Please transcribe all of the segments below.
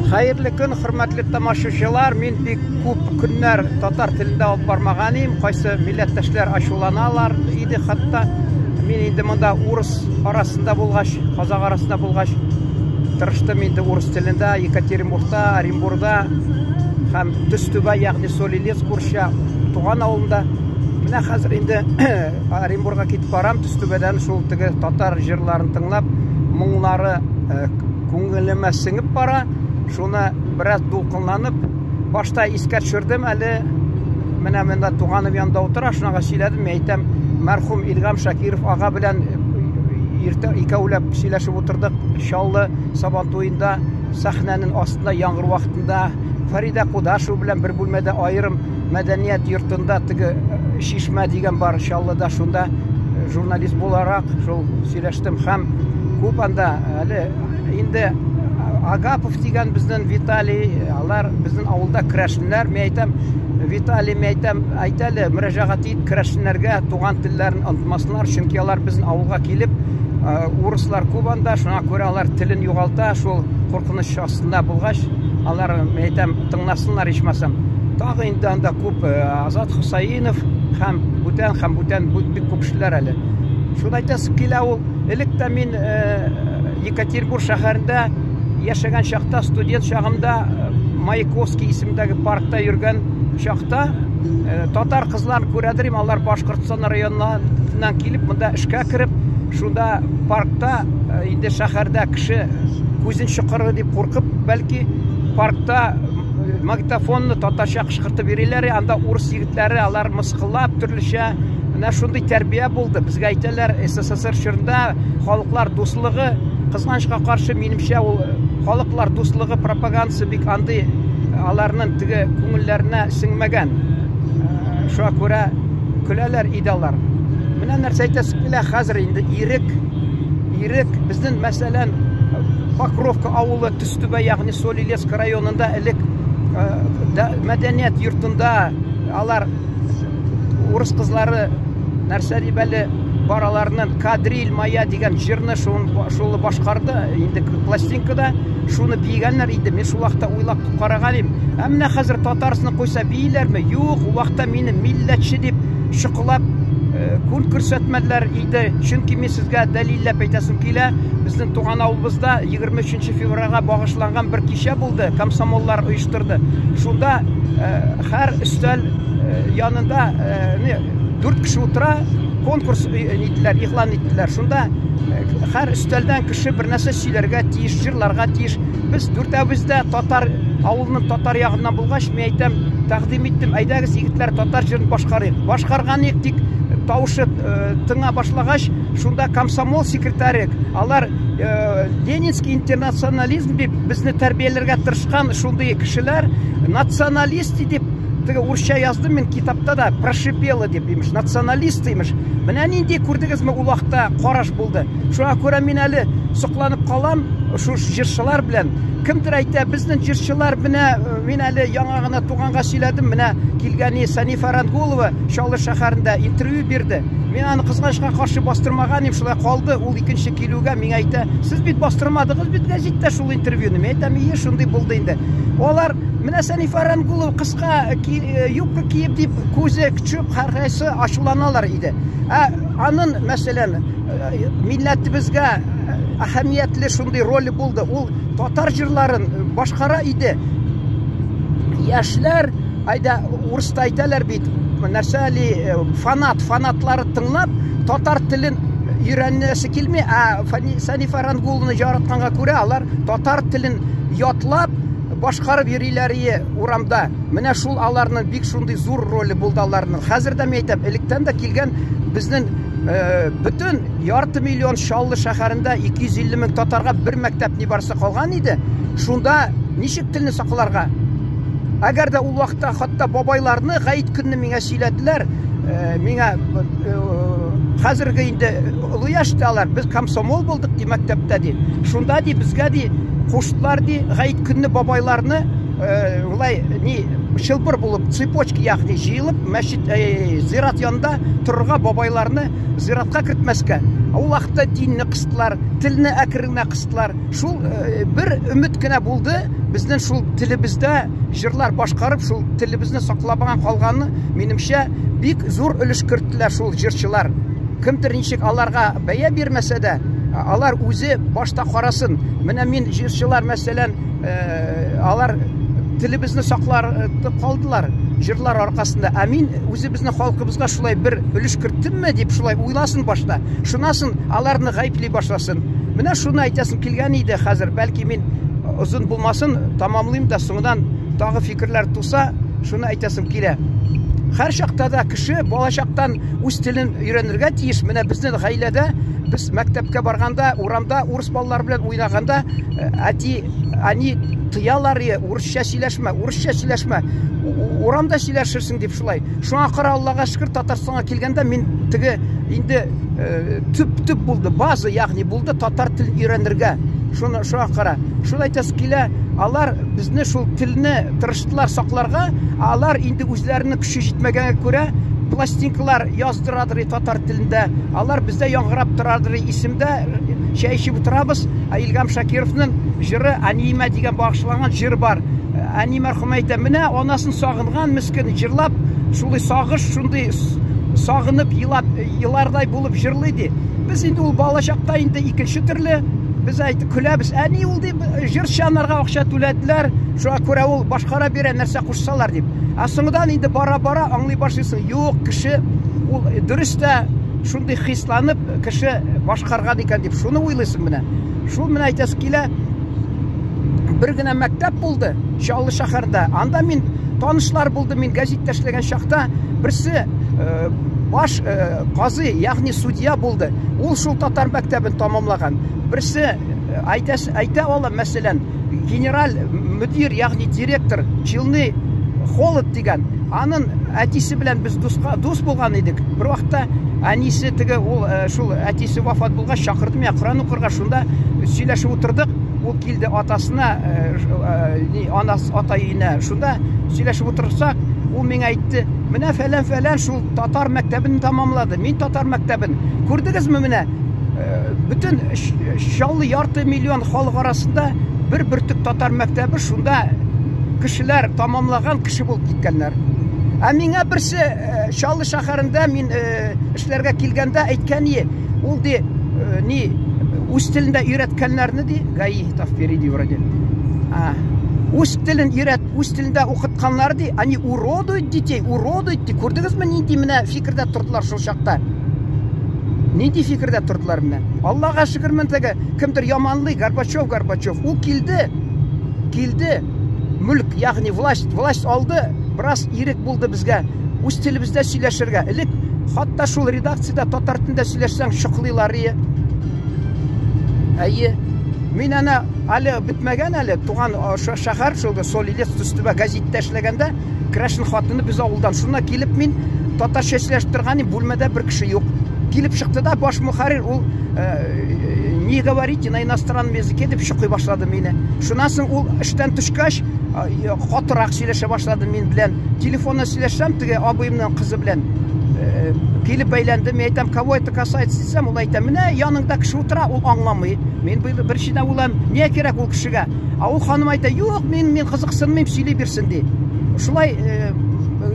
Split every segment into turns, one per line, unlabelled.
Хәерле көн, хөрмәтле тамашачылар. Мин бик күп көннәр татар телендә алып бармаган идем. Кайсы милләттәшләр ачуланалар иде хәтта. Мин инде монда урыс арасында булгач, казак арасында булгач, тырыштым инде урыс телендә, Екатеринбургта, Оренбургда һәм Төстүбә, ягъни Солилецк урысча туган авылында. Менә хәзер инде Оренбургка китеп барам, Төстүбәдән шул теге татар җырларын тыңлап, моңнары күңелемә сеңеп бара. Шуны бераз дулкынланып, башта искә төшердем әле. Менә монда туганым янында утыра, шунага сөйләдем, мин әйтәм, мәрхүм Илгам Шакиров ага белән иртә икәүләп сөйләшеп утырдык. Чаллы Сабан туенда сәхнәнең астында яңгыр вакытында Фәридә Кудашева белән бер бүлмәдә аерым мәдәният йортында теге Чишмә дигән бар Чаллыда, шунда журналист буларак шул сөйләштем һәм күп анда әле инде Агапов дигән безнең Виталий, алар безнең авылда керәшеннәр, мин әйтәм, Виталий, мин әйтәм, әйт әле, мөрәҗәгать ит керәшеннәргә, туган телләрен онытмасыннар, чөнки алар безнең авылга килеп, урыслар күп анда, шуңа күрә алар телен югалта, шул куркыныч астында булгач, алар, мин әйтәм, тыңласыннар ичмасам. Тагы инде анда күп Азат Хусаинов һәм бүтән һәм бүтән бик күп кешеләр әле. Шуны әйтәсем килә, ул элек тә мин Екатеринбург шәһәрендә яшәгән чакта, студент чагымда Маяковский исемендәге паркта йөргән чакта татар кызларын күрәдер идем, алар Башкортстан районыннан килеп, монда эшкә кереп, шунда паркта инде шәһәрдә кеше күзен чокырыр дип куркып, бәлки паркта магнитофонны татарча кычкыртып йөриләр, анда урыс егетләре алар мыскыллап төрлечә. Менә шундый тәрбия булды. Безгә әйтәләр, СССР чорында халыклар дуслыгы, кызганычка каршы, минемчә, ул халыклар дуслыгы пропагандасы бик андый аларның теге күңелләренә сеңмәгән. Шуңа күрә көләләр иде алар. Менә нәрсә әйтәсе килә, хәзер инде ирек, ирек безнең, мәсәлән, Покровка авылы Төстүбә, ягъни Солилецк районында элек мәдәният йортында алар урыс кызлары нәрсә дип әле бар аларның кадриль моя дигән җырны шул башкарды инде пластинкада, шуны биегәннәр иде. Мин шул вакытта уйлап караган идем, ә менә хәзер татарсыны куйса бииләрме? Юк, ул вакытта мине милләтче дип чокылап күн күрсәтмәделәр иде. Чөнки мин сезгә дәлилләп әйтәсем килә, безнең туган авылыбызда 23 февральгә багышланган бер кичә булды, комсомоллар оештырды. Шунда һәр өстәл янында 4 кеше утыра, конкурс иттеләр, игълан иттеләр. Шунда һәр өстәлдән кеше бер нәрсә сөйләргә тиеш, җырларга тиеш. Без дүртәбез дә татар авылының татар ягыннан булгач, мин әйтәм, тәкъдим иттем, әйдәгез, егетләр, татар җырын башкарыйк. Башкарган идек, тик тавышы тыңа башлагач, шунда комсомол секретаре, алар ленинский интернационализм дип безне тәрбияләргә тырышкан шундый кешеләр, националист дип теге урысча яздым мин китапта да, прошипело дип, имеш, националист имеш. Менә нинди күрдегезме ул вакытта караш булды. Шуңа күрә мин әле сокланып калам шул җырчылар белән. Кемдер әйтә, безнең җырчылар, менә мин әле яңа гына туганга сөйләдем, менә килгән Санифа Рангулова Чаллы шәһәрендә интервью бирде. Мин аны кызганычка каршы бастырмаган идем, шулай калды. Ул икенче килүгә миңа әйтә, сез бит бастырмадыгыз бит гәзиттә шул интервьюны. Мин әйтәм, ие, шундый булды инде. Алар менә Санифа Рангулова кыска юбка киеп дип күзе төшеп һәркайсы ачуланалар иде. Ә анын, мәсәлән, милләтебезгә әһәмиятле шундый роле булды. Ул татар җырларын башкара иде. Яшьләр, айда урыста әйтәләр бит, нәрсә әле, фанат, фанатлары тыңлап, татар телен өйрәнәсе килми, ә Санифа Рангулованы яратканга күрә алар татар телен ятлап башкарып йөриләр урамда. Менә шул аларның бик шундый зур роле булды аларның. Хәзер дә мин әйтәм, электән дә килгән безнең бөтен ярты миллион Чаллы шәһәрендә 250 мең татарга бер мәктәп ни барсы калган иде. Шунда ничек телне сакларга? Әгәр дә ул вакытта хәтта бабайларны гаит көнне миңа сөйләделәр, миңа хәзерге инде олы яшьтә алар, без комсомол булдык ди мәктәптә ди. Шунда ди безгә ди куштылар ди гаит көнне бабайларны Улай ни чылбыр булып, цепочка, ягъни җыелып, мәчет, зират янында торырга, бабайларны зиратка кертмәскә. Ул вакытта динне кыстылар, телне әкрен генә кыстылар. Шул бер өмет кенә булды, безнең шул телебездә җырлар башкарып, шул телебезне сакламаган калганны, минемчә, бик зур өлеш керттеләр шул җырчылар. Кемдер ничек аларга бәя бирмәсә дә, алар үзе башта карасын. Менә мин җырчылар, мәсәлән, алар телебезне саклар калдылар җырлар аркасында. Ә мин үзебезнең халкыбызга шулай бер өлеш керттемме дип шулай уйласын башта. Шунасын аларны гаепли башласын. Менә шуны әйтәсем килгән иде хәзер. Бәлки мин озын булмасын, тамамлыйм да соңыннан тагы фикерләр туса, шуны әйтәсем килә. Һәр чакта да кеше балачактан үз телен өйрәнергә тиеш. Менә безнең гаиләдә без мәктәпкә барганда, урамда урыс балалары белән уйнаганда, әти, әни тыялар, урысча сөйләшмә, урысча сөйләшмә, урамда сөйләшерсең дип шулай. Шуңа күрә Аллага шөкер, Татарстанга килгәндә мин теге инде төп-төп булды, база, ягъни булды татар телен өйрәнергә. Шуны шуңа күрә. Шул әйтәсе килә, алар безне шул телне тырыштылар сакларга, алар инде үзләренең көче җитмәгәнгә күрә пластинкалар яздырадыр татар телендә. Алар бездә яңгырап торадыр исемдә. Чәй эчеп утырабыз. Ә Илгам Шакировның җыры Әниемә дигән багышланган җыр бар. Әни мәрхүм әйтә, менә анасын сагынган мескен җырлап, шулай сагыш, шундый сагынып елап, елардай булып җырлый ди. Без инде ул балачакта инде икенче төрле без әйтеп көләбез. Әни ул дип җырчы анарга акча түләделәр, шуңа күрә ул башкара бирә нәрсә кушсалар дип. Ә соңыннан инде бара-бара аңлый башлыйсың, юк, кеше ул дөрес тә шундый хисланып кеше башкарган икән дип шуны уйлыйсың менә. Шул менә әйтәсе килә, бер генә мәктәп булды Чаллы шәһәрендә. Анда мин танышлар булды, мин гәзиттә эшләгән чакта берсе баш казый, ягъни судья булды. Ул шул татар мәктәбен тамамлаган. Берсе әйтә, әйтә ала, мәсәлән, генераль мөдир, ягъни директор Челны Холод дигән. Анын әтисе белән без дуска, дус булган идек. Бер вакытта әнисе теге ул шул әтисе вафат булгач чакырды миңа Коръән укырга, шунда сөйләшеп утырдык. Ул килде атасына, ни, анасы ата өенә. Шунда сөйләшеп утырсак, ул миңа әйтте, менә фәлән-фәлән шул татар мәктәбен тамамлады. Мин татар мәктәбен. Күрдегезме менә? Бөтен Чаллы ярты миллион халык арасында бер бөртек татар мәктәбе, шунда кешеләр тамамлаган кеше булып киткәннәр. Ә миңа берсе Чаллы шәһәрендә мин эшләргә килгәндә әйткән ие, ул ди, ни, үз телендә өйрәткәннәрне ди, ГАИ там впереди вроде. А, үз телен өйрәт, үз телендә укытканнар ди, они уродуют детей, уродуют ди. Күрдегезме, нинди менә фикердә тордылар шул чакта? Нинди фикердә тордылар менә? Аллага шөкер, мен теге кемдер яманлый, Горбачев, Горбачев. Ул килде, килде, мүлк, ягъни власть, власть алды, бераз ирек булды безгә үз телебездә сөйләшергә. Элек хатта шул редакциядә татар телендә сөйләшсәң, чокылыйлар ие. Әйе. Мин әнә әле бетмәгән әле туган шәһәр шул Солилец Төстүбә гәзиттә эшләгәндә керәшен хатыны без авылдан. Шунда килеп мин татарча сөйләшеп торган идем, бүлмәдә бер кеше юк. Килеп чыкты да баш мөхәррир ул не говорите на иностранном языке дип чокый башлады мине. Шуннан соң ул эштән төшкәч, катырак сөйләшә башлады мин белән. Телефонда сөйләшсәм, теге абыемның кызы белән килеп бәйләнде. Мин әйтәм, кого это касается дисәм, ул әйтә, менә яныңда кеше утыра, ул аңламый. Мин беренчедән уйлыйм, нигә кирәк ул кешегә? Ә ул ханым әйтә, юк, мин кызыксынмыйм, сөйли бирсен ди. Шулай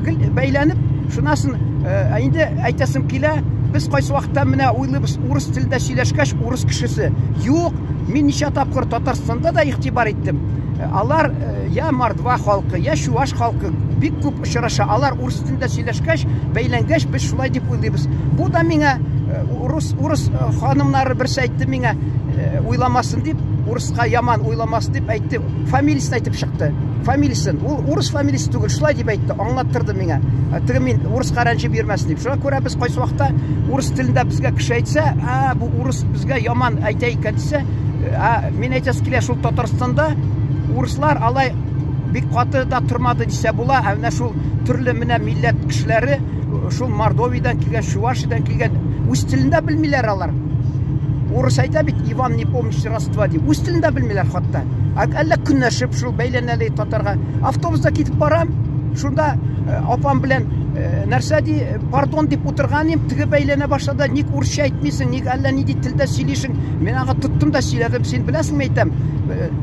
гел бәйләнеп, шуннан соң инде әйтәсем килә, без кайсы вакытта менә уйлыйбыз, урыс телендә сөйләшкәч, урыс кешесе. Юк, мин ничә тапкыр Татарстанда да игътибар иттем. Алар я мордва халкы, я чуваш халкы бик күп очраша. Алар урыс телендә сөйләшкәч, бәйләнгәч, без шулай дип уйлыйбыз. Бу да миңа урыс ханымнары берсе әйтте миңа, уйламасын дип, урыска яман уйламасын дип әйтте. Фамилиясен әйтеп чыкты. Фамилиясен. Ул урыс фамилиясе түгел, шулай дип әйтте, аңлаттырды миңа. Теге мин урыска рәнҗеп йөрмәсен дип. Шуңа күрә без кайсы вакытта урыс телендә безгә кеше әйтсә, а бу урыс безгә яман әйтә икән дисә, а мин әйтәсе килә, шул Татарстанда урыслар алай бик каты да тормады дисә була, ә менә шул төрле менә милләт кешеләре, шул Мордовиядан килгән, Чувашиядан килгән, үз телен дә белмиләр алар. Урыс әйтә бит, Иван не помнит родства дип. Үз телен дә белмиләр хатта. Әллә көнләшеп шул бәйләнәләр татарга. Автобуста китеп барам, шунда апам белән нәрсә ди, пардон дип утырган идем, теге бәйләнә башлады, ник урысча әйтмисең, ник әллә нинди телдә сөйлисең? Мин аңа тоттым да сөйләдем, син беләсеңме әйтәм,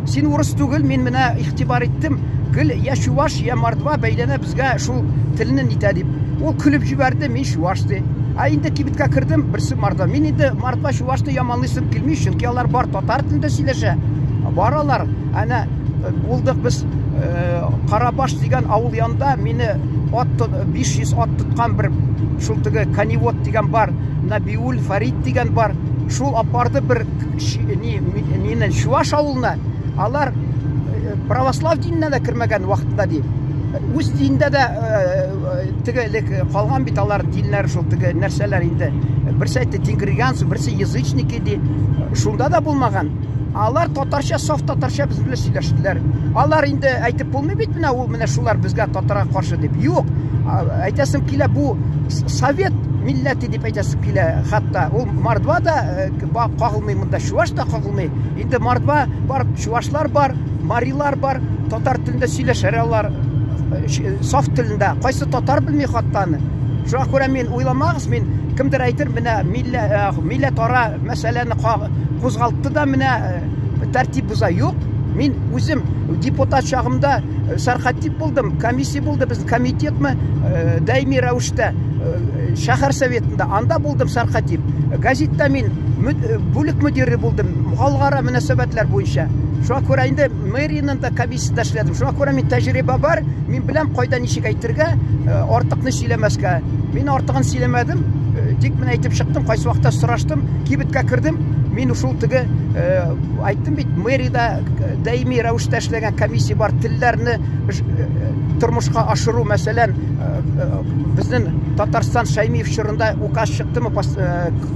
син урыс түгел, мин менә игътибар иттем, гел я чуваш, я мордва бәйләнә безгә шул телне нитә дип. Ул көлеп җибәрде, мин чуваш ди. Ә инде кибеткә кердем, берсе мордва. Мин инде мордва чувашны яманлыйсым килми, чөнки алар бар татар телендә сөйләшә. Бар алар. Әнә булдык без Карабаш дигән авыл янында мине ат 500 ат тоткан бер шул теге коневод дигән бар, Набиуль Фарид дигән бар. Шул апарды бер ни мине чуваш авылына. Алар православ диненә дә кермәгән вакытында ди. Үз динендә дә теге элек калган бит алар диннәр шул теге нәрсәләр инде. Берсе әйтте тенгрианцы, берсе язычники ди. Шунда да булмаган. Алар татарча, саф татарча без белән сөйләштеләр. Алар инде әйтеп булмый бит менә ул менә шулар безгә татарга каршы дип. Юк. Әйтәсем килә, бу совет милләте дип әйтәсем килә хәтта. Ул мордва да кагылмый монда, чуваш та кагылмый. Инде мордва бар, чувашлар бар, марилар бар, татар телендә сөйләшәр алар саф телендә. Кайсы татар белми хәтта аны. Шуңа күрә мин уйламагыз, мин кемдер әйтер, менә милләтара мәсьәләне кузгалтты да менә тәртип боза. Юк, мин үзем депутат чагымда сәркатип булдым, комиссия булды, безнең комитетмы даими рәвештә шәһәр советында, анда булдым сәркатип. Газетта мин бүлек мөдире булдым, халыкара мөнәсәбәтләр буенча. Шуңа күрә инде мэриянең дә комиссиясендә эшләдем. Шуңа күрә мин тәҗрибә бар, мин беләм кайда ничек әйтергә, артыкны сөйләмәскә. Мин артыгын сөйләмәдем, тик менә әйтеп чыктым, кайсы вакытта сораштым, кибеткә кердем, мин шул теге әйттем бит, мэриядә даими рәвештә эшләгән комиссия бар, телләрне тормышка ашыру, мәсәлән, безнең Татарстан Шаймиев чорында указ чыктымы,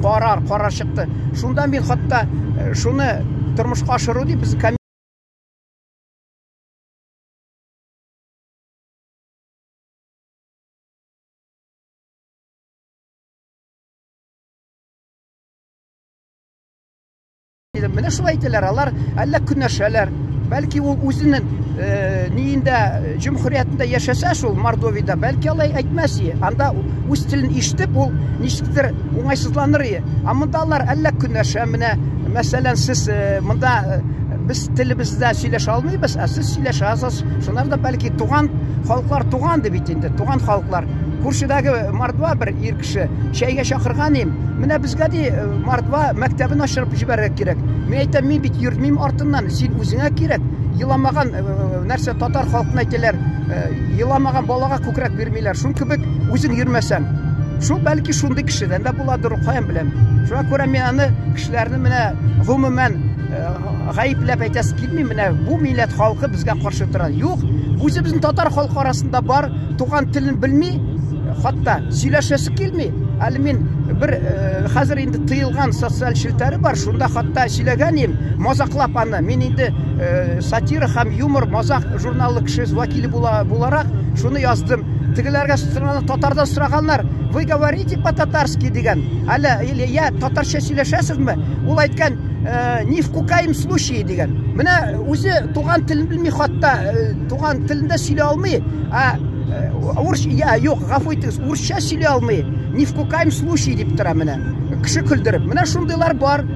карар чыкты. Шунда мин хәтта шуны тормышка ашыру дип без Менә шулай әйтәләр, алар әллә көнләшәләр. Бәлки ул үзенең ниендә, җөмһүриятендә яшәсә шул Мордовиядә, бәлки алай әйтмәс ие. Анда үз телен ишетеп, ул ничектер уңайсызланыр ие. Ә монда алар әллә көнләшә. Менә, мәсәлән, сез монда без телебездә сөйләшә алмыйбыз, ә сез сөйләшәсез. Шуннан да бәлки туган халыклар туган дип бит инде, туган халыклар. Күршедәге мордва бер ир кеше чәйгә чакырган им. Менә безгә ди мордва мәктәбен ачырып җибәрергә кирәк. Мин әйтәм, мин бит йөрмим артыннан, син үзеңә кирәк. Еламаган нәрсә татар халкына әйтәләр, еламаган балага күкрәк бирмиләр. Шул кебек үзең йөрмәсәң. Шул бәлки шундый кешедән дә буладыр, каян беләм. Шуңа күрә мин аны кешеләрне менә гомумән гаепләп әйтәсе килми, менә бу милләт халкы безгә каршы тора. Юк, үзебезнең татар халкы арасында бар, туган телен белми, хәтта сөйләшәсе килми. Әле мин бер хәзер инде тыелган социаль челтәре бар, шунда хәтта сөйләгән идем, мазаклап аны. Мин инде сатира һәм юмор мазак журналы кеше вәкиле буларак шуны яздым. Тегеләргә татардан сораганнар, вы говорите по-татарски дигән. Әле или я татарча сөйләшәсезме? Ул әйткән, ни в кукаем случае дигән. Менә үзе туган телен белми, хәтта туган телендә сөйли алмый, ә урыс, я, юк, гафу итегез, урысча сөйли алмый. Ни в кукаем случае дип тора менә. Кеше көлдереп. Менә шундыйлар бар.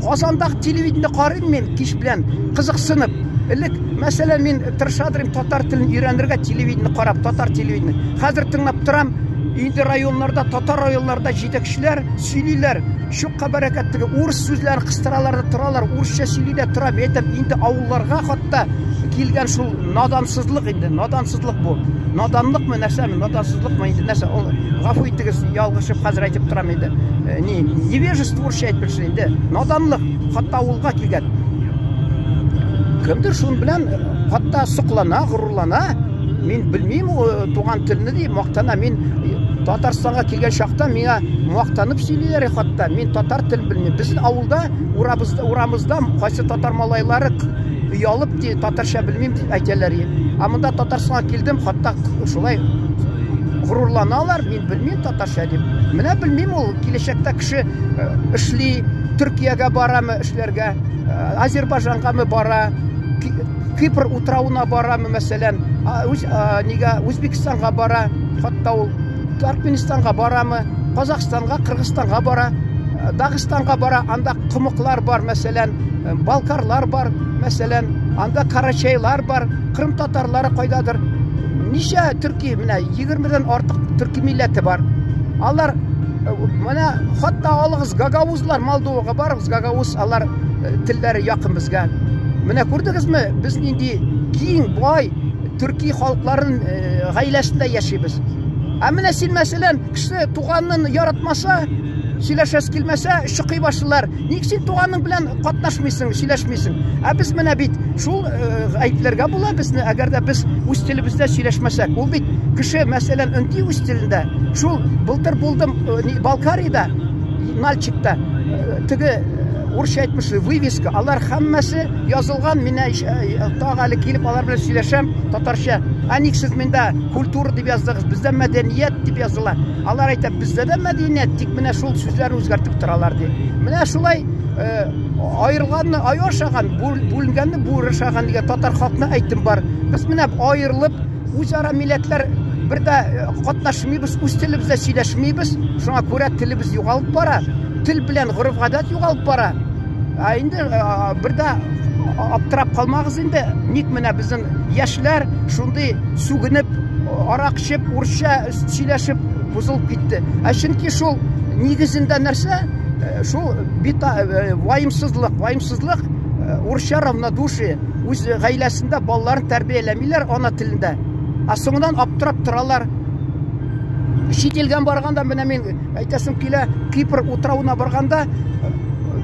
Казандагы телевидениедә карыйм мин кич белән, кызыксынып. Элек, мәсәлән, мин тырышадырым татар телен өйрәнергә телевидение карап, татар телевидение. Хәзер тыңлап торам, инде районнарда, татар районнарда җитәкчеләр сөйлиләр. Чукка бәрәкәт теге урыс сүзләрен кыстыралар да торалар, урысча сөйли дә тора. Мин әйтәм, инде авылларга хәтта килгән шул надансызлык инде, надансызлык бу. Наданлыкмы, нәрсәме, надансызлыкмы инде, нәрсә, ул гафу итегез, ялгышып хәзер әйтеп торам инде. Ни, невежество урысча әйтмешли инде. Наданлык хәтта авылга килгән. Кемдер шун белән хәтта соклана, горурлана. Мин белмим туган телне ди, мактана. Мин Татарстанга килгән чакта миңа мактанып сөйлиләр хәтта. Мин татар телен белмим. Безнең авылда, урамыбызда кайсы татар малайлары оялып ди, татарча белмим дип әйтәләр. Ә монда Татарстанга килдем, хәтта шулай горурланалар, мин белмим татарча дип. Менә белмим ул, киләчәктә кеше эшли, Төркиягә барамы эшләргә, Азербайҗангамы бара. Кипр утравына барамы, мәсәлән, үз нигә Үзбекстанга бара, хатта ул Төркменистанга барамы, Казахстанга, Кыргызстанга бара, Дагыстанга бара, анда кумыклар бар, мәсәлән, балкарлар бар, мәсәлән, анда карачайлар бар, кырым татарлары кайдадыр. Ничә төрки, менә 20-дән артык төрки милләте бар. Алар менә хатта алыгыз гагаузлар, Молдовага барыгыз, гагауз, алар телләре якын безгә. Менә күрдегезме, без нинди киң, бай төрки халыкларын гаиләсендә яшибез. Ә менә син, мәсәлән, кеше туганын яратмаса, сөйләшәсе килмәсә, чокый башлыйлар. Ник син туганың белән катнашмыйсың, сөйләшмисең? Ә без менә бит шул гаепләргә була безне, әгәр дә без үз телебездә сөйләшмәсәк. Ул бит кеше, мәсәлән, өнди үз телендә. Шул былтыр булдым Балкариядә, Нальчикта, теге урысча әйтмешли вывеска, алар һәммәсе язылган. Менә тагы әле килеп алар белән сөйләшәм татарча. Ә ник сез миндә культура дип яздыгыз, бездә мәдәният дип языла. Алар әйтә, бездә дә мәдәният, тик менә шул сүзләрне үзгәртеп торалар ди. Менә шулай аерылганны аю ашаган, бүленгәнне бүре ашаган дигән татар халкына әйтем бар. Без менә аерылып, үзара милләтләр бер дә катнашмыйбыз, үз телебездә сөйләшмибез. Шуңа күрә телебез югалып бара. Тел белән гореф-гадәт югалып бара. Ә инде бер дә аптырап калмагыз инде, ник менә безнең яшьләр шундый сүгенеп, арак эчеп, урысча сөйләшеп бозылып китте. Ә чөнки шул нигезендә нәрсә? Шул бита ваемсызлык, ваемсызлык, урысча равнодушие, үз гаиләсендә балаларын тәрбияләмиләр ана телендә. Ә соңыннан аптырап торалар. Чит илгә барганда менә мин әйтәсем килә, Кипр утравына барганда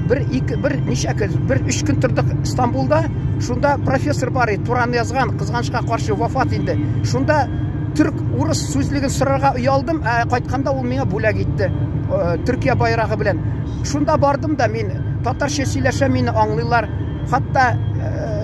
бер ике бер ничә көн, бер өч көн тордык Стамбулда. Шунда профессор бар иде, Туран язган, кызганычка каршы вафат инде. Шунда төрк урыс сүзлеген сорарга оялдым, ә кайтканда ул миңа бүләк итте, Төркия байрагы белән. Шунда бардым да мин татарча сөйләшәм, мине аңлыйлар. Хатта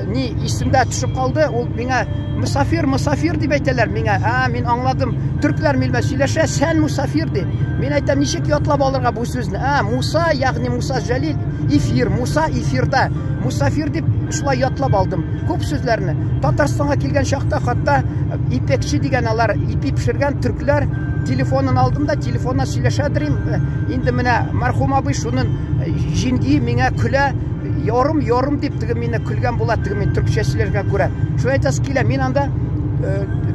ни исемдә төшеп калды, ул миңа мусафир, мусафир дип әйтәләр миңа. А, мин аңладым. Төркләр минем белән сөйләшә, сән мусафир ди. Мин әйтәм, ничек ятлап алырга бу сүзне? А, Муса, ягъни Муса Җәлил, эфир, Муса эфирда. Мусафир дип шулай ятлап алдым. Күп сүзләрне. Татарстанга килгән чакта хатта ипекче дигән алар ипи пешергән төркләр телефонын алдым да телефоннан сөйләшәдер инде менә мәрхүм абый шунын җиңги миңа көлә ярым ярым дип теге мине көлгән була теге мин төркчә сөйләшкән күрә шулай әйтәсе килә мин анда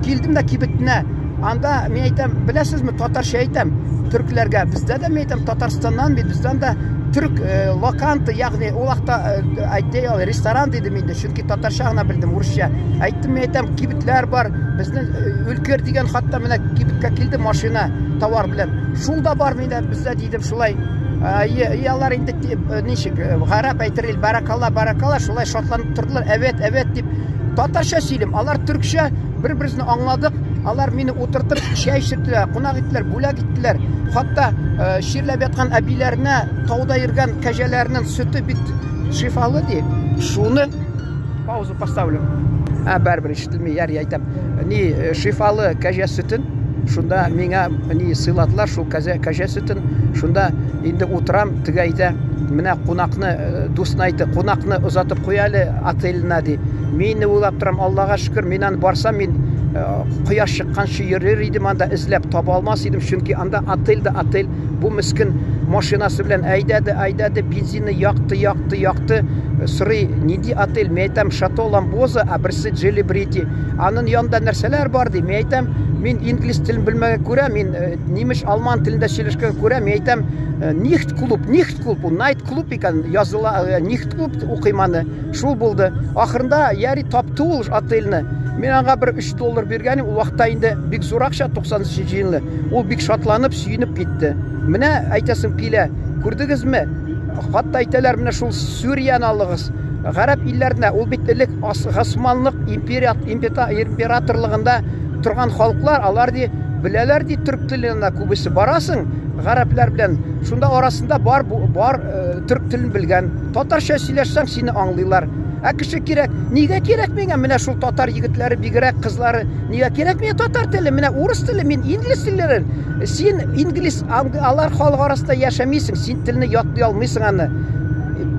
килдем дә кибетенә анда мин әйтәм беләсезме татарча әйтәм төркләргә бездә дә мин әйтәм Татарстаннан бит бездән дә төрк локанта ягъни ул вакытта әйтә ресторан дидем инде чөнки татарча гына белдем урысча әйттем мин әйтәм кибетләр бар безнең Өлкер дигән хатта менә кибеткә килде машина товар белән шул да бар миндә бездә дидем шулай и алар инде ничек гарәп әйтер ил баракалла баракалла шулай шатланып тордылар әвет әвет дип татарча сөйлим алар төркчә бер беребезне аңладык алар мине утыртып чәй эчерттеләр кунак иттеләр бүләк иттеләр хатта чирләп яткан әбиләренә тауда йөргән кәҗәләрнең сөте бит шифалы ди шуны паузу поставлю ә барыбер ишетелми ярый әйтәм ни шифалы кәҗә сөтен шунда миңа ни сыйладылар шул кәҗә кәҗә сөтен шунда инде утырам теге әйтә менә кунакны дустына әйтте кунакны озатып куй әле отеленә ди мин уйлап торам Аллага шөкер мин аны барсам мин кояш чыкканчы йөрер идем анда эзләп таба алмас идем чөнки анда отель дә отель бу мескен машинасы белән әйдәде әйдәде бензинны якты якты якты сорый нинди отель мин әйтәм Шато Ламбоза ә берсе Джелебрити анын янында нәрсәләр бар ди мин әйтәм мин инглиз телен белмәгән күрә мин немец алман телендә сөйләшкән күрә мин әйтәм нихт клуб нихт клуб ул найт клуб икән языла нихт клуб укыйм аны шул булды ахырында яри тапты ул отельне мин аңа бер 3 доллар биргәнем ул вакытта инде бик зур акча 93 елны ул бик шатланып сөенеп китте менә әйтәсем килә күрдегезме хатта әйтәләр менә шул Сүрияне алыгыз гарәп илләренә ул бит элек Госманлык империя императорлыгында торган халыклар алар ди беләләр ди төрк теленә күбесе барасың гарәпләр белән шунда арасында бар бар төрк телен белгән татарча сөйләшсәң сине аңлыйлар ә кеше кирәк нигә кирәк миңа менә шул татар егетләре бигрәк кызлары нигә кирәк миңа татар теле менә урыс теле мин инглиз телләрен син инглиз алар халык арасында яшәмисең син телне ятлый алмыйсың аны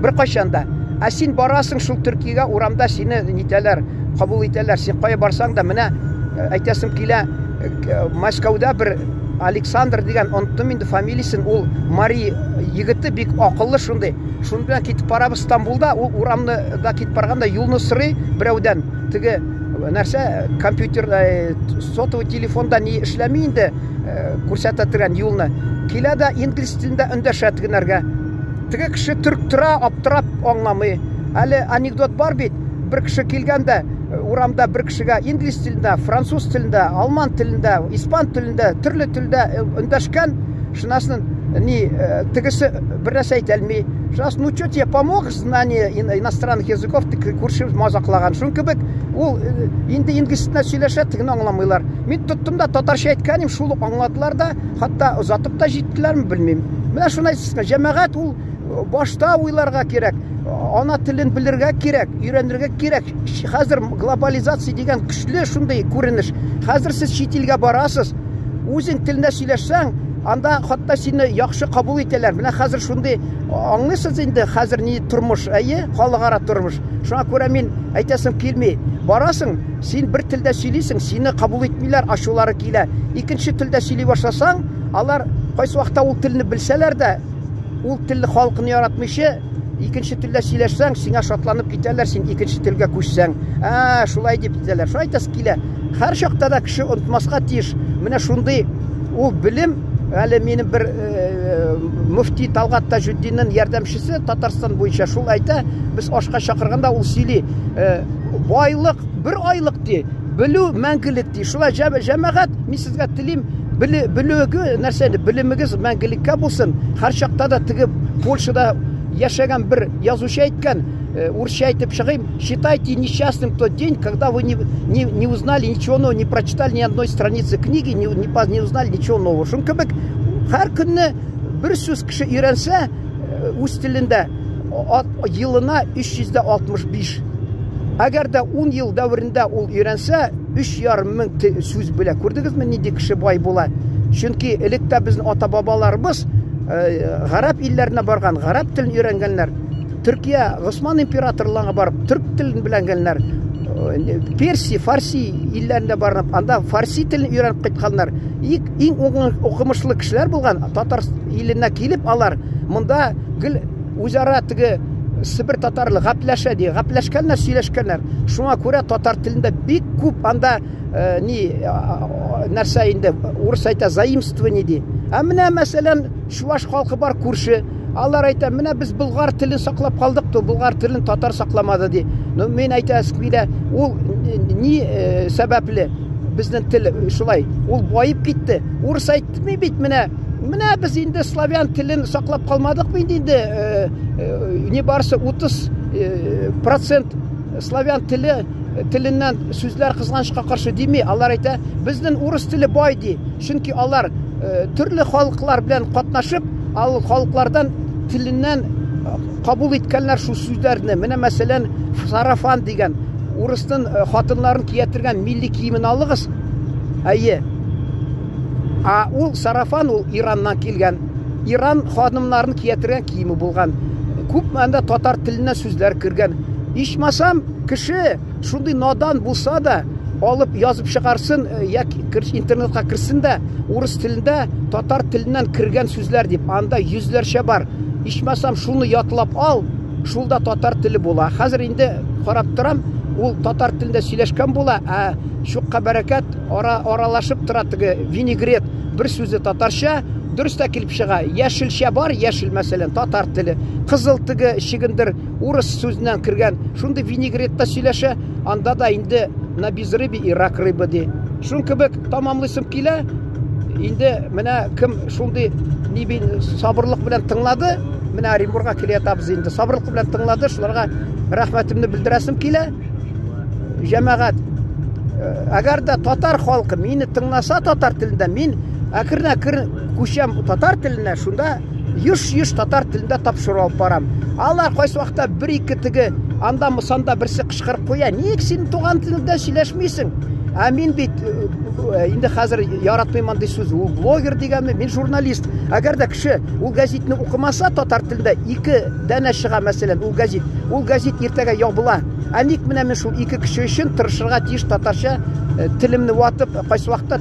беркайчан да ә син барасың шул Төркиягә урамда сине нитәләр. кабул итәләр. Син кая барсаң да, менә әйтәсем килә, Мәскәүдә бер Александр дигән, оныттым инде фамилиясен, ул мари егете бик акыллы шундый. Шуның белән китеп барабыз Стамбулда, ул урамны да китеп барганда юлны сорый берәүдән. Теге нәрсә, компьютер, сотовый телефонда ни эшләми инде, күрсәтә торган юлны. Килә дә инглиз телендә эндәшә тегенәргә. Теге кеше төрк тора, аптырап аңламый. Әле анекдот бар бит, бер кеше килгән дә, урамда бер кешегә инглиз телендә, француз телендә, алман телендә, испан телендә, төрле телдә эндәшкән. Шунасын ни тегесе бер нәрсә әйтә алмый. Шунасын, ну что тебе помог знание иностранных языков, күрше мазаклаган. Шуның кебек ул инде инглиз телендә сөйләшә, тегене аңламыйлар. Мин тоттым да татарча әйткәнем, шул ук аңладылар да, хәтта озатып та җиттеләрме, белмим. Менә шуны әйтсен, җәмәгать ул башта уйларга кирәк, ана телен белергә кирәк, өйрәнергә кирәк. Хәзер глобализация дигән көчле шундый күренеш. Хәзер сез чит илгә барасыз, үзең телендә сөйләшсәң, анда хәтта сине яхшы кабул итәләр. Менә хәзер шундый аңлыйсыз инде, хәзер ни тормыш, әйе, халыкара тормыш. Шуңа күрә мин әйтәсем килми. Барасың, син бер телдә сөйлисең, сине кабул итмиләр, ачулары килә. Икенче телдә сөйли башласаң, алар кайсы вакытта ул телне белсәләр дә, ул телле халкны яратмыйча, икенче телдә сөйләшсәң, сиңа шатланып китәләр, син икенче телгә күчсәң. Ә, шулай дип китәләр. Шулай әйтәсе килә. Һәр чакта да кеше онытмаска тиеш. Менә шундый ул белем, әле минем бер мөфти Талгат Таҗетдиннең ярдәмчесе Татарстан буенча шул әйтә, без ашка чакырганда ул сөйли, байлык бер айлык ди, белү мәңгелек ди. Шулай җәмәгать, мин сезгә телим, белүеге нәрсә инде, белемегез мәңгелеккә булсын. Һәр чакта да теге Польшада яшәгән бер язучы әйткән, урысча әйтеп чыгыйм, считайте несчастным тот день, когда вы не узнали ничего нового, не прочитали ни одной страницы книги, не узнали ничего нового. Шуның кебек һәр көнне бер сүз кеше өйрәнсә, үз телендә елына 365. Әгәр дә 10 ел дәверендә ул өйрәнсә, 3,5 мең сүз белә. Күрдегезме, нинди кеше бай була? Чөнки элек тә безнең ата-бабаларыбыз гарәп илләренә барган, гарәп телен өйрәнгәннәр. Төркия, Госман императорларына барып, төрк телен белгәннәр. Персия, Фарси илләренә барып, анда фарси телен өйрәнеп кайтканнар. Иң укымышлы кешеләр булган, татар иленә килеп, алар монда гел үзара теге Себер татарлы гәпләшә ди, гәпләшкәннәр, сөйләшкәннәр. Шуңа күрә татар телендә бик күп анда ни нәрсә инде, урыс әйтә, заимствование ди. Ә менә мәсәлән, чуваш халкы бар күрше, алар әйтә, менә без болгар телен саклап калдык, то болгар телен татар сакламады ди. Но мин әйтәсем килә, ул ни сәбәпле безнең тел шулай, ул баеп китте. Урыс әйтми бит, менә без инде славян телен саклап калмадык бит инде, не барсы 30% славян теленнән сүзләр кызганычка каршы дими. Алар әйтә, безнең урыс теле бай ди. Чөнки алар төрле халыклар белән катнашып, ал халыклардан теленнән кабул иткәннәр шул сүзләрне. Менә мәсәлән, сарафан дигән урысның хатыннарын кия торган милли киемен алыгыз. Әйе. А ул сарафан ул Ираннан килгән. Иран ханымнарын кия торган киеме булган. Күп анда татар теленнән сүзләр кергән. Ичмасам, кеше шундый надан булса да, алып язып чыгарсын, яки интернетка керсен дә, урыс телендә татар теленнән кергән сүзләр дип, анда йөзләрчә бар. Ичмасам, шуны ятлап ал, шул да татар теле була. Хәзер инде карап торам, ул татар телендә сөйләшкән була, ә чукка бәрәкәт аралашып тора теге винегрет, бер сүзе татарча, дөрес тә килеп чыга. Яшелчә бар, яшел мәсәлән, татар теле. Кызыл теге чигендер урыс сүзеннән кергән. Шундый винегретта сөйләшә, анда да инде на безрыбье и рак рыбы ди. Шун кебек тамамлыйсым килә. Инде менә кем шундый ни бин сабырлык белән тыңлады, менә Оренбургка килә ятабыз инде. Сабырлык белән тыңлады, шуларга рәхмәтемне белдерәсем килә. Җәмәгать, әгәр дә татар халкы мине тыңласа татар телендә, мин әкрен-әкрен күчәм татар теленә, шунда еш-еш татар телендә тапшыру алып барам. Алар кайсы вакытта бер-ике теге Анда санда берсе кычкырып куя, ник син туган телеңдә сөйләшмисең? Ә мин бит инде хәзер яратмыйм андый сүз, ул блогер дигәнме, мин журналист. Әгәр дә кеше ул гәзитне укымаса татар телендә ике данә чыга, мәсәлән, ул гәзит. Ул гәзит иртәгә ябыла. Ә ник менә мин шул ике кеше өчен тырышырга тиеш татарча телемне ватып, кайсы вакытта,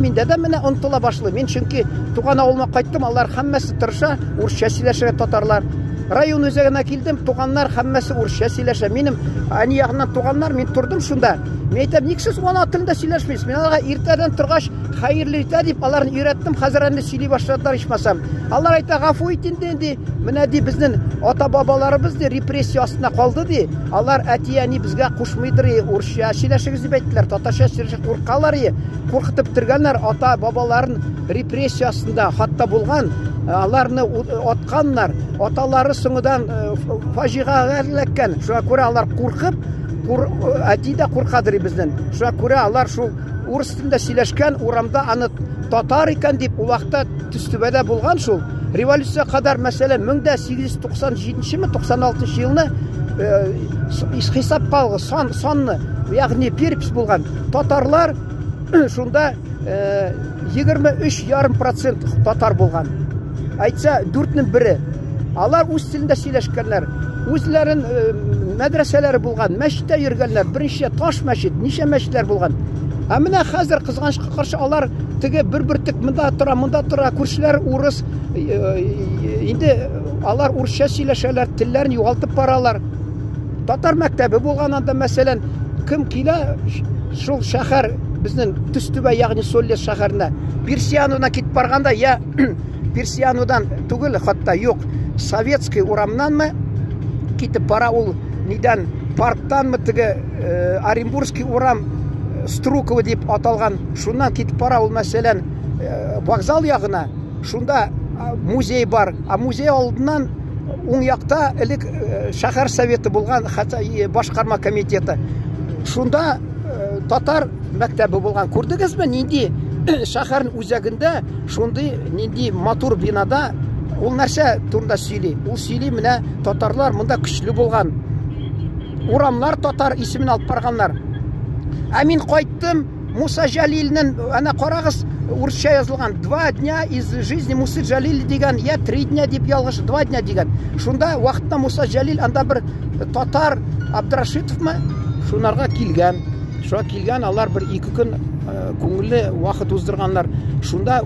миндә дә менә онытыла башлый. Мин чөнки туган авылыма кайттым, алар һәммәсе тырыша, урысча сөйләшергә татарлар. Район үзәгенә килдем, туганнар һәммәсе урысча сөйләшә. Минем әни ягыннан туганнар, мин тордым шунда. Мин әйтәм, ник сез ана телендә сөйләшмисез? Мин аларга иртәдән торгач, хәерле иртә дип аларны өйрәттем, хәзер инде сөйли башладылар ичмасам. Алар әйтә, гафу ит инде, ди. Менә ди безнең ата-бабаларыбыз ди репрессия астында калды ди. Алар әти-әни безгә кушмыйдыр, урысча сөйләшегез дип әйттеләр. Татарча сөйләшеп куркалар, куркытып бетергәннәр ата-бабаларын репрессия астында хатта булган. Аларны атканнар, аталары соңыдан фаҗигагә эләккән. Шуңа күрә алар куркып, әти дә куркадыр безнең. Шуңа күрә алар шул урыс телендә сөйләшкән, урамда аны татар икән дип, ул вакытта Төстүбәдә булган шул. Революция кадәр, мәсәлән, 1897-ме, 96 елны хисапка алгы сан, санны, ягъни перепись булган. Татарлар шунда 23,5% татар булган. Әйтсә, дүртнең бере. Алар үз телендә сөйләшкәннәр. Үзләрен мәдрәсәләре булган, мәчеттә йөргәннәр. Берничә таш мәчет, ничә мәчетләр булган. Ә менә хәзер кызганычка каршы алар теге бер бөртек монда тора, монда тора, күршеләр урыс, инде алар урысча сөйләшәләр, телләрен югалтып баралар. Татар мәктәбе булган анда, мәсәлән, кем килә шул шәһәр безнең Төстүбә, ягъни Соллес шәһәренә, Персиянудан китеп барганда, я Персиянудан түгел, хатта юк, Советский урамнанмы китеп бара ул нидән, парктанмы теге Оренбургский урам Струкова дип аталган, шуннан китеп бара ул, мәсәлән, вокзал ягына, шунда музей бар, а музей алдыннан уң якта элек шәһәр советы булган, хәтта башкарма комитеты. Шунда татар мәктәбе булган. Күрдегезме, нинди шәһәрнең үзәгендә шундый нинди матур бинада ул нәрсә турында сөйли? Ул сөйли, менә татарлар монда көчле булган. Урамнар татар исемен алып барганнар. Ә мин кайттым, Муса Җәлилнең, әнә карагыз, урысча язылган «Два дня из жизни Мусы Җәлил» дигән, я «Три дня» дип ялгыш, «Два дня» дигән. Шунда вакытта Муса Җәлил анда бер татар Абдрашитовмы шунарга килгән. Шуңа килгән, алар бер ике көн күңелле вакыт уздырганнар. Шунда